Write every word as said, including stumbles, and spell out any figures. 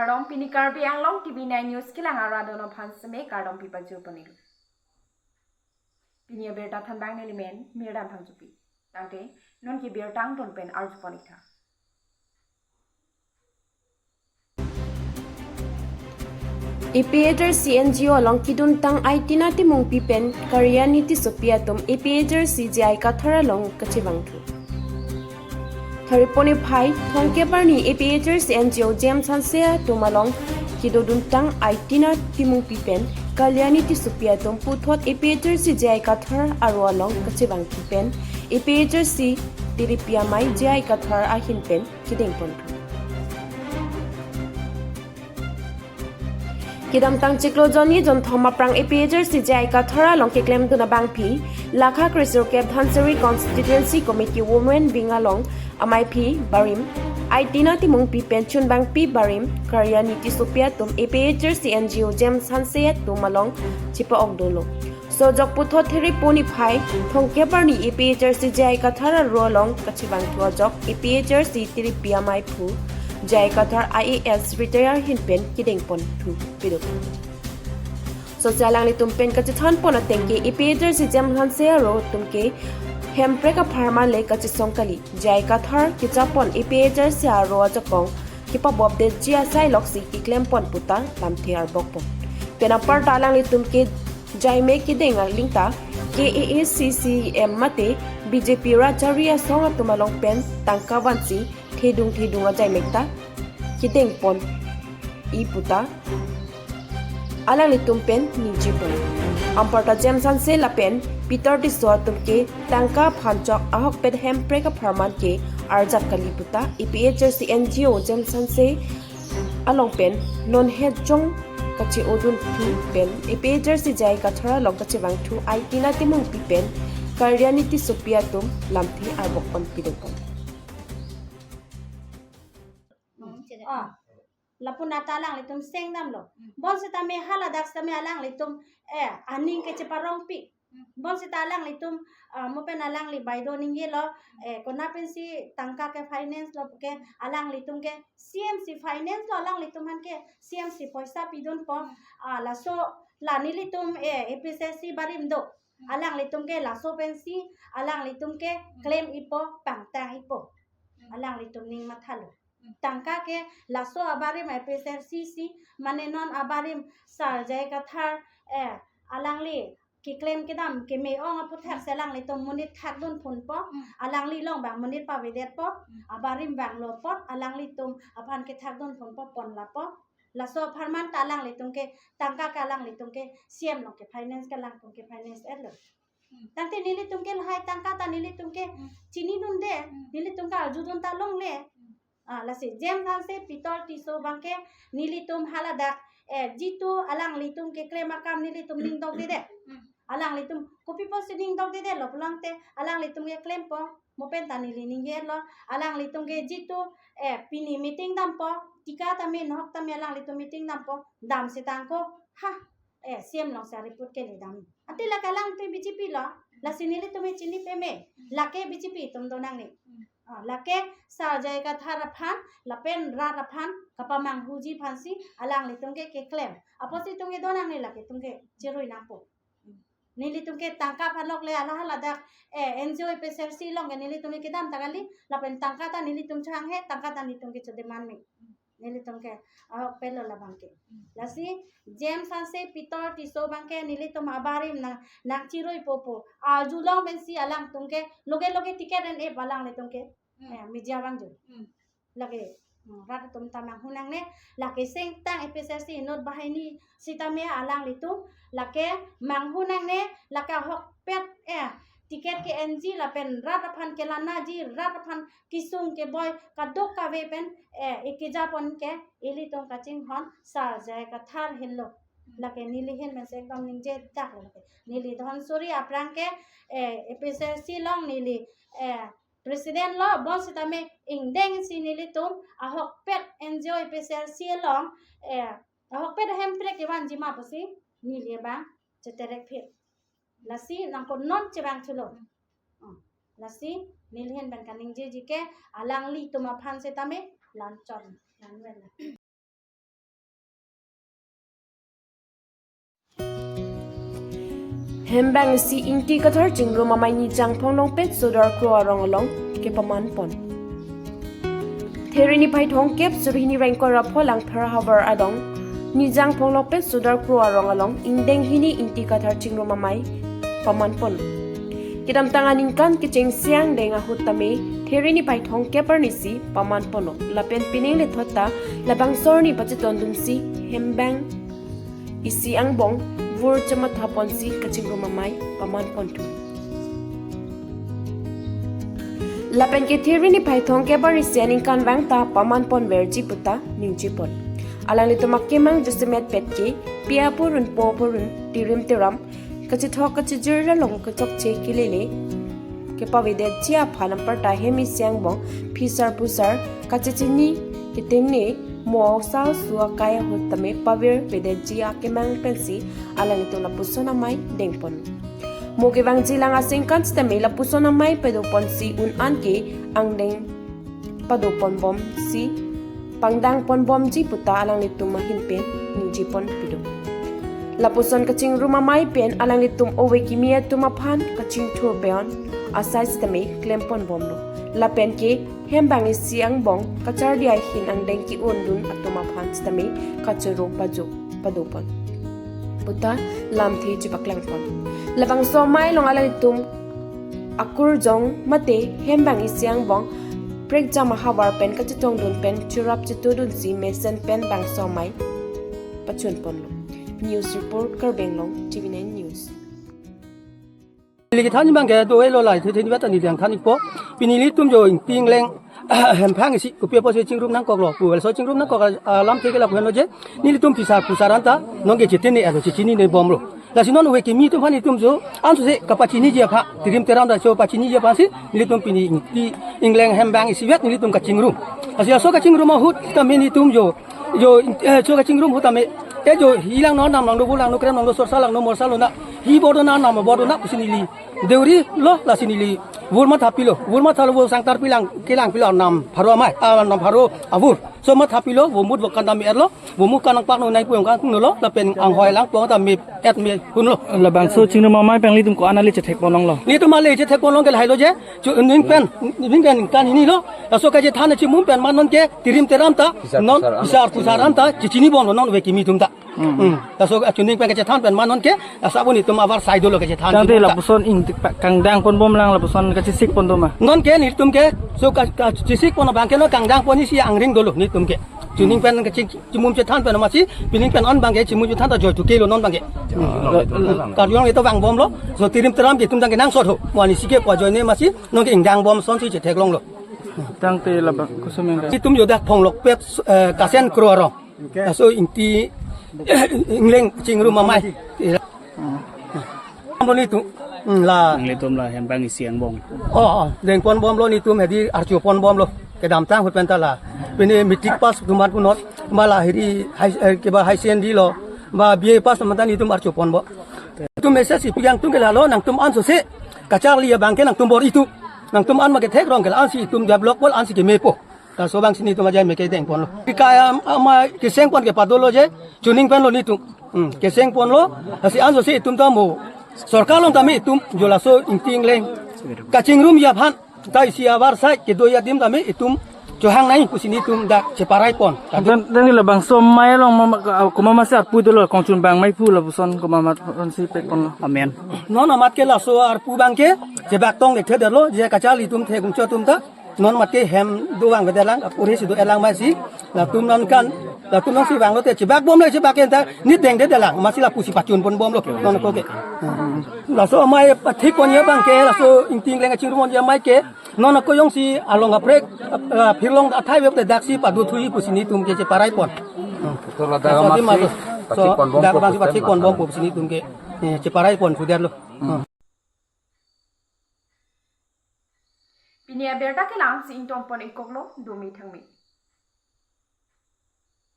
Kardom, pini Karbi Anglong T V nine News kelang arat atum aphan seme kardom pipajir ponlo. Pini abirta thanbang nelimen Mirdan Phangchopi. Tangte non ke birta angton pen arju pon-ik tha. APHLC NGO along keduntang Aitina Timungpi pen Karyani Tissopi atum APHLC J I Kathar along kachevangthu. Tharipon niphai thomkep arni APHLC NGO James Hanse atum along kedoduntang Aitina Timungpi pen Karyani Tissopi atum puthot APHLC J I Kathar aro along kachevangthu pen APHLC Tiripi Amei J I Kathar ahin pen kedeng ponthu. Kedamtang chiklo jonni jonthom aphrang APHLC J I Kathar along keklemdun abangpi, lakha kresirkep Dhansiri Constituency Committee Women Wing along amaiphi barim Aitina Timungpi pen chunbangpi barim Karyani Tissopi atum APHLC NGO James Hanse atum along chepa-okdunlo. Sojok puthot tharipon niphai thomkep arni APHLC J I Kathar aro along kachevangthu ajok APHLC Tiripi Amei aphu J I Kathar I A S retire ahin pen kedeng ponthu pidun. Sose alanglitum pen kachethan pon ateng ke APHLC James Hanse aro atum ke Hemprek apharman le kachesong kali, J I Kathar kechapon APHLC aro ajakong kepabopdetji asai loksi keklem pon puta lamthe arbok pon. Pen aparta alanglitum ke jaime kedeng aling ta K A A C C M mate B J P rachari asong atum along pen tangka vansi thedung thedung ajaime ta kedeng pon-i puta alanglitum pen ningje pon. Anparta James Hanse lapen Peter Tisso atum ke tangka aphan chok ahokpet Hemprek apharman ke arjap kali puta APHLC NGO James Hanse along pen non hejong kache-odunthu pen APHLC J I Kathar along kachevangthu Aitina Timungpi pen Karyani Tissopi atum lamthe arbok pon pidun pon. Hmm. Ah, lapu nata alanglitum sengdamlo. Hmm. Bonsitame haladak sitame alanglitum, eh, aning ke cheparongpi. Hmm. Bonsita alanglitum, ah, mo pen alangli baideo ningjelo, eh, kona pensi tangka ke finance lo ke alanglitum ke C M si finance lo alanglitum aphan ke C M si poisa pidunpo. Hmm. Ah, laso la nelitum, eh, A P H L C barim do. Hmm. Alanglitum ke laso pensi alanglitum ke Hmm. claim ipo, pangtang ipo. Hmm. Alanglitum ning mathalo. Hmm. Tangka ke laso abarim A P H L C si, mane non abarim Sar J I Kathar, eh, alangli keklem kedam keme-ong aputhak Hmm. si alanglitum monit thakdun phunpo, Hmm. alangli along bang monit pavedetpo, Hmm. abarim vanglo apot, alanglitum aphan kethakdun phunpo ponlapo. Laso apharman ta alanglitum ke tangka ke alanglitum ke C M along ke finance ke alangtum ke finance etlo. Hmm. Tangte nelitum ke lahai tangka ta nelitum ke Hmm. chinidunde, Hmm. nelitum ke arjudun ta longle. Hmm. Ah, lasi James Hanse, Peter Tisso abangke nelitum haladak, eh, jitu alanglitum keklem akam nelitum ning dokdedet. Hmm. Alanglitum kopi pusi ning dokdedetlo pulote alanglitum keklempo, mo pen ta neli ningjelo, alanglitum ke jitu, eh, pini meeting dampo, tika tame nohok tame alanglitum meeting dampo, dam setang ko, ha, eh, C M along sa report kele dam. Ante lake alang te B J P lo, lasi nelitum chini peme, lake B J P atum donangne. Hmm. Ah, lake Sar J I Kathar aphan, lapen rat aphan, kapamanghuji aphansi, alanglitum ke keklem. Apotsi atum ke donangne lake atum ke cherui nangpo. Hmm. Nelitum ke tangka aphan lok le hala haladak, eh, N G O A P H L C along ke nelitum ke kedam ta kali, lapen tangka ta nelitum chehanghe, tangka ta nelitum ke cho-demand me. Nelitum ke, ah, pelo labangke. Hmm. Lasi, James Hanse, Peter Tisso abangke nelitum abarim nang, nangchiruipo pu. Arjulong pensi alangtum ke, loge loge ticket en-e alanglitum ke. Hmm. Eh, media abang ju. Hmm. Lake, hmm, rat atum ta manghu nangne, lake sengtang A P H L C inut banghini sitame alanglitum, lake manghu nangne, lake ahokpet, eh, ticket ke-enji lapen rat aphan kelanaji, rat aphan kesung keboi kadokave pen, eh, ekeja pon ke ilitum kachinghon Sar J I Kathar henlo. Hmm. Lake neli ahin pensi ekdom ningjedak lo lake. Neli Dhansiri aphrang ke, eh, A P H L C along neli, eh, president lo, bonsitame ingdeng si nelitum ahokpet N G O A P H L C along, eh, ahokpet Hemprek kevanji ma pusi neli abang cheterek phit. Lasi nangkok non chevang chulo. Hmm. Oh, lasi neli ahin pen kaningjeji ke alanglitum aphan setame lanchon, lanven. Hembang isi ingti kathar chingrum amei Nijang Phonglongpet Sodar Kro arong along kepaman pon. There niphai thomkep suri hini ingkoi ra pho Langpher havar adong Nijang Phonglongpet Sodar Kro arong along ingdeng hini ingti kathar chingrum amei paman pon. Kedamtang aningkan kechengsi angdeng ahut tame there niphai thomkep arnisi paman ponlo. Lapen pining lethot ta labangso arni pachetondunsi hembang isi angbong vur chematha ponsi kachingrum amei paman ponthu. Lapen ke there niphai thomkep arnisi aningkanvang ta paman ponverji puta ningje pon. Alanglitum akemang jasemet pet ke pi apurun po apurun tirim tiram kachethok kachejir along kachokche kelele kepavedetji aphan anparta hem isi angbong phisar phusar kachechini ketengne mo sa su akai ahut tame pavirvedetji akemang pensi alanglitum lapuson amei dengpon. Mo kevangjilang asengkan sitame lapuson amei pado ponsi un an ke angdeng pado ponbomsi pangdang ponbomji puta alanglitum ahin pen ningje pon pido. Lapuson kachingrum amei pen alanglitum ove kimi atum aphan kachingthur pen asai sitame klem ponbomlo. Lapen ke hembang isi angbong kacharli ahin angdeng ke-undun atum aphan sitame kachoro pajo pado pon puta lamthe chepaklang pon. Labangso amei along alanglitum akurjong mate hembang isi angbong prekjam ahavar pen kachetongdun pen chirap chetudunsi mesen pen bangso amei pachun ponlo. News report, Karbi Anglong T V nine News. Neli kethan abang ke do-elo, lahai the the ni bata neli ang than ikpo. Pini nelitum jo ingti ingleng hembang isi kopi apotsi chingrum nangkoklo pu, laso chingrum nangkok alamthe ke lapu henlo je, nelitum phisar phusar anta nonke chetene alo, chechinine bomlo. Lasi non ove kimi atum aphan nelitum jo ansose kapachiniji aphan, tirim tiram ta jo pachiniji aphansi nelitum pini ingti ingleng hembang isivet nelitum kachingrum. Lasi laso kachingrum ahut tame nelitum jo jo, eh, jo kachingrum ahut tame, eh, jo hi langno, nam langno, bu langno, krem langno, sorsa langno, morsa lona, hi bor dona, nam bor dona pusi neli deurilo. Lasi neli vur mathapilo, vur mathalo, vur sangtar pilang, kelang pilo, nam pharo amei, ah, nam pharo avur. So mathapilo, vur mut vokan tame erlo, vur mut kanang pakno nai puyong kan nolo, lapen anghoi lang pong tame et me hunlo. Labangso chingrum amei pen nelitum ko-an ale chethek ponlonglo? Nelitum ale chethek ponlong ke lahailo je, chuning pen, ning pen kan hinilo. Laso kachethan chimum pen ma nonke tirim tiram ta, phisar non phusar, phisar phusar anta chechini bomlo non ove kimi atum ta. Hmm. Hmm. Laso achuning pen kachethan pen ma nonke, asa pun itum abar sai dolo kachethan. Tangte chimum ta. Lapuson ingti pa-, kangdang ponbomlang, lapuson kachesik pon do ma? Nonke nelitum ke, so ka, kachesik pon abang ke non kangdang pon isi angring dolo nelitum ke. Chuning pen kaching chimum chethan pen amatsi, pining pen an abang ke chimum chethan ta joy to kelo non abang ke. Hmm. Karjong ito vangbomlo, so tirim tiram ke itum tangke nangsot ho. Mo anisi ke pu ajoine amatsi, nonke ingdang bom sonsi chetheklonglo. Tangte labang kosomeng ka? Itum jo dak Phonglongpet, eh, Kasen Kro arong. Laso ingti ingleng chingrum amei. Hmm. Nelitum, hmm, la. Nelitum la hembang isi angbong. Oh, oh, deng ponbomlo nelitum hedi archo ponbomlo. Kedamtang ahut pen ta la. Pini matric pass atum aphan punot, ma la hedi high, eh, keba high secondary lo, ma B A pass atum aphan ta nelitum archo ponbom. Itum message ipi kangtung ke lalo, nangtum ansose kacharli abang ke nangtum bor-i tu. Nangtum an ma kethekrong ke la ansi itum develop bol ansi kemepo. Laso abangsi nelitum ajai me kedeng ponlo. Kikaya amei keseng pon ke padolo je, chuning penlo nelitum. Hmm, keseng ponlo, lasi ansose itum ta mo sorkar along tame itum jo laso ingti ingleng kachingrumji aphan ta isi abar sai kedo adim tame itum chohang nai pusi nelitum dak cheparai pon. Tangte, tangte labangso amei along ma, ma, komat masi arpu dolo, kongchun bang mei pu lapuson komat mat si pek ponlo? Amen. Non amat ke laso arpu abang ke chebak tong dekthedet lo, je kacharli atum the kungcho atum ta. Non amat ke hem do vangvedet lang, apuri si do-et lang masi. Latum non kan, latum non si vanglo te chebak bomle, chebak ke ta nit dengdedet lang, masi lapusi pachun ponbomlo non ako ke. Laso amei pathik ponji abang ke, laso ingti ingleng kachingrum ponji amei ke, non ako jongsi along kaprek, ah, phirlong athai vek te daksi pado thuji pusi nelitum ke cheparai pon. To ladak laso adim amatsi, so, pathik ponbom dak ko abangsi pathik ponbom ko pusi nelitum ke, eh, cheparai pon thudetlo. Hmm. Pini abirta ke la-ansi ingtong pon ingkoklo, dumi thangmi.